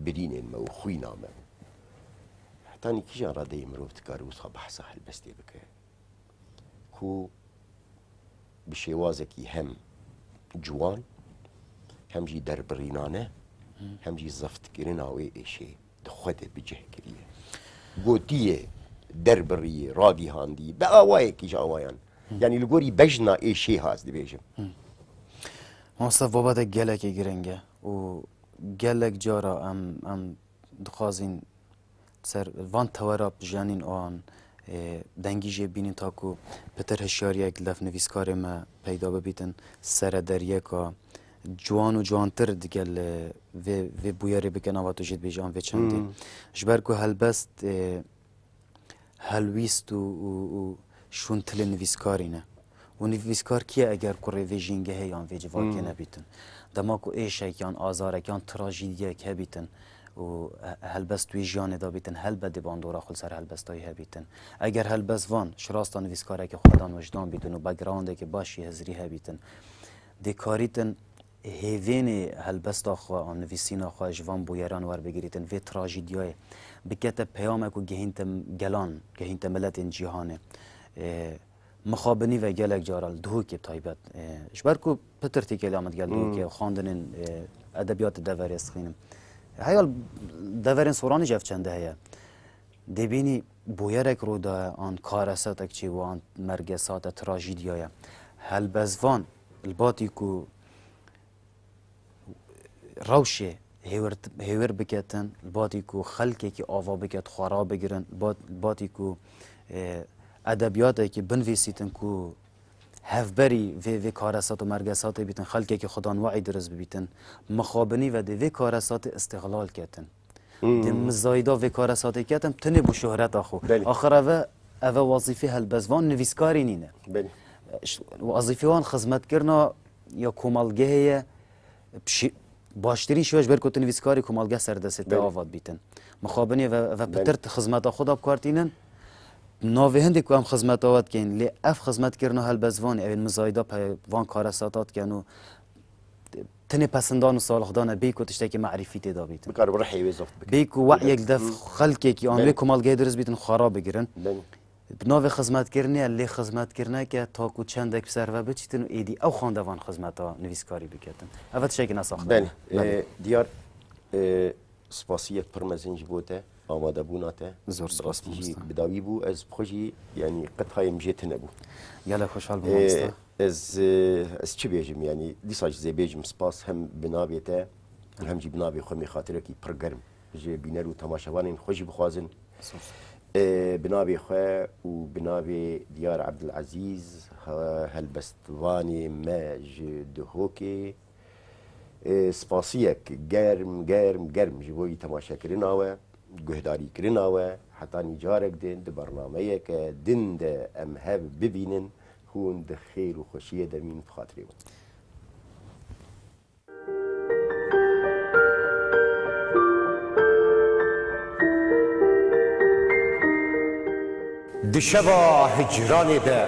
birînên me û xwîna me. Hetanî kîjan radeyê mirov dikare wisa behsa helbestê bike? Ku bi şêwazekî hem ciwan, hem jî derbirînane, hem jî zeftkirina wê êşê di xwe de bi cih kiriye. Gotiye, derbirî, ragihandî, bi awayekî ji awayan. Yanî li gorî bejna êşê ha ez dibêjim. Mamosta, babetek gelekî giring e û gelek cara em, em dixwazin ser van tewera bijenîn û an, e, dengî jê bînîn, ta ku pitir hişyariyek li dev nivîskarê me peyda bibîtin, serederiyeka ciwan û ciwantir digel, e, vê, vê bûyerê bikin, ava tu jê dibêjî an vê çendê. Hmm. Ji ber ku helbest, e, helwîst û, û, û şûntilê nivîskarî ne. Û nivîskar kî ye eger kurê vê jîngehê yan vê civakê nebîtin? Dema ku êşek yan azarek yan trajîdiyek hebîtin û he-, helbest wê jiyanê de bîtin, helbet dê bandora xwe li ser helbesta wî hebîtin. Eger helbest van, ji rasta nivîskareke xwedan wijdan bîtin û backgroundeke baş jî hizrî hebîtin, dê karîtin hêvênê helbesta xwe an nivîsîna xwe ji van bûyeran werbigirîtin, vê trajîdiyayê bikete peyamek û gehînte gelan, gehînte miletên cîhanê. E, mixabinî ve gelek cara li Duhokê taybet. E, ji ber ku pitir têkêliya min digel Duhokê xwendinên, e, edebiyatê deverê ez dixwînim. Heya li deverên soranî jî ev çende heye. Dê bînî bûyerek rû daye an karesetek çêbû an mergesate trajîdiya ye. Helbestvan li batî ku rewşê hêwir, hêwir biketin, li batî ku xelkekî ava biket, xwe rabigirin, li bat-, li batî ku, e, edebiyatekî binivîsîtin ku hevberî vê, vê karesat û mergesatê bîtin, xelkekî xudanweî dirist bibîtin, mixabinî ve dê vê karesatê îstixlal ketin. Dê mizayîda vê karesatê ketin, tenê bo şohreta xwe. Belê. Axir eve, eve wezîfê helbestvan nivîskarî nîne. Belê. Ş-, wezîfê wan xizmetkirina ya komelgehê ye, pişî-, baştirîn şêweş ber ku tu nivîskarî komelgeh serdestê te Belê. ava dibîtin. Mixabinê ve, ve Belê. pitir tu xizmeta xwe da bi kar tînin. Navê hindê ku em xizmeta we dikeyin, lê ev xizmetkirina helbestvanê, ew ên mizayîda pe-, van karesata dikin û tenê pesindan û salixdan e, bê ku tiştekî merîfî tê de bîtin. Bikar bi rihê wê zeft bike. Bê ku wehyek def Hı. xelkekî an Belê. wê komelgehê dirist bîtin, xwe rabigirin. Belê. Bi navê xizmetkirinê ye, lê xizmetkirineke ta ku çendek bi ser ve biçîtin û êdî ew xwendevan xizmeta nivîskarî biketin. Ev tiştekî nesaxlem Belê. e. Belê. E, diyar, e, spasiyek pir mezin ji bo te, amadebûna te. Zor Bi spas, rastî jî mamoste. Bi dawî bû, ez bi xwe jî, yanî, qet hayê min jê tune bû. Gelek xweşhal bûm, E, mamoste. Ez, e, ez çi bêjim, yanî, dîsa jî zê bêjim spas hem bi navê te, hem jî bi navê xwe mê xatirekî pir germ ji bîner û temaşevanên xwe jî bixwazin. Spas. E, bi navê xwe û bi navê Diyar Ebdilezîz, he-, helbestvanê me ji Duhokê, e, spasiyek germ, germ, germ ji bo yî temaşekirina we, guhdarîkirina we, hetanî carek din di bernameyeke din de em hev bibînin, hûn di xêr û xweşiyê de bîn bi xatirê we. Di şeva hicranê de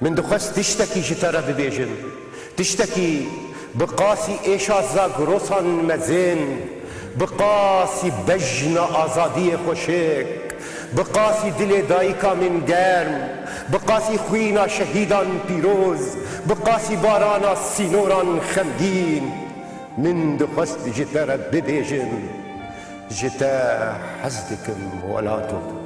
min dixwest tiştekî ji te re bibêjim. Tiştekî bi qasî êşa zagrosan mezin, bi qasî bejna azadiyê xweşik, bi qasî dilê dayika min germ, bi qasî xwîna şehîdan pîroz, bi qasî barana sînoran xemgîn. Min dixwest ji te re bibêjim, ji te hez dikim welato.